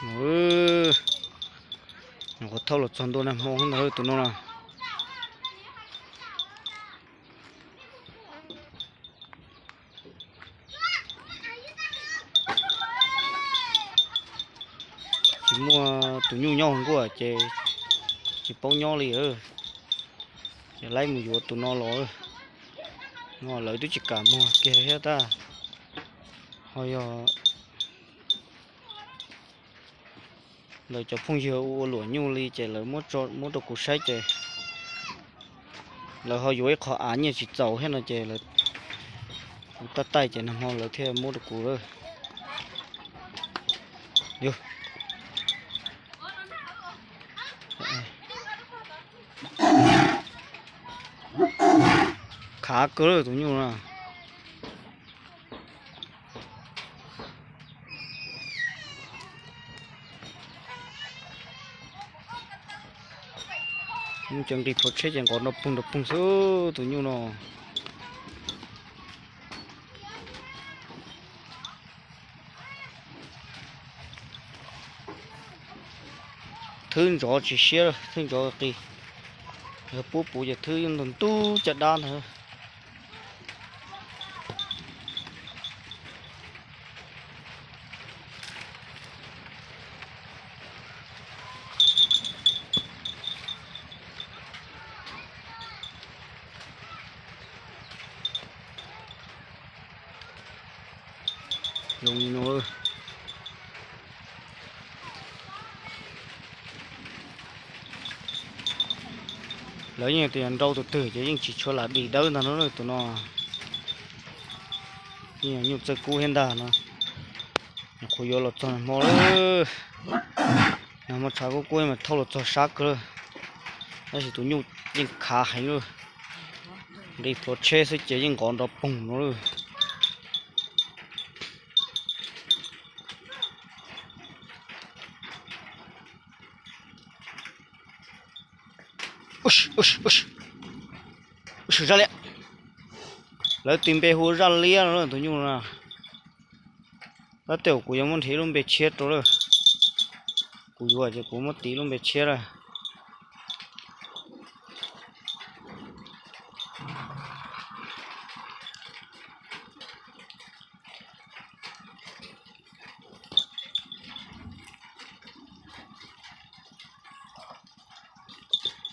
Nyuam qhuav thauj los txog ntua nag hmo ntag tus no na. Tsis muaj tus nyuj nyob hauv nkuaj ces tsis paub nyob li. Ces laib mus yuav tus no los no, lawv twb tsis kam muag kiag thiab tab. Ho yog lawv cov phooj ywg ua ua luam nyuj li ces lawv muab rau kuv saib ces lawv ho yuav ib qho av nyiaj tsis txaus thiab no ces lawv, kuv tab taij ces nag hmo lawv thiaj muab rau kuv lawm. Khav kawg lawm tus nyuj no. Nyuj ces nqis plhuav tsheb ces nqov nrov poog nrov poog xwb tus nyuj no. Thwb ntsov tsis siab, thwb ntsov qis. Yog puab puv ces thwb ntug ntub caj dab ntag. Zoo li no. Lawv yeej tias nrau tus twg ces yeej tsis tshua lam dim dawb ntag no tus no. Yeej yog nyuj txawj kub thiab ntag no. Nyuam qhuav yuav los txog nag hmo lawm. Nag hmo tshav kub kub mas thauj los txog sab kawg lawm. Tab sis tus nyuj yeej khav heev lawm. Nqis plhuav tsheb xwb ces yeej nqov nrov poog no lawm. Zaj liab. Lawv tis npe hu zaj liab no tus nyuj no. Tab tej kuv yuav muab nrhiav lub npe tshiab rau lawm. Kuv yuav ces kuv muab tis lub npe tshiab lawm.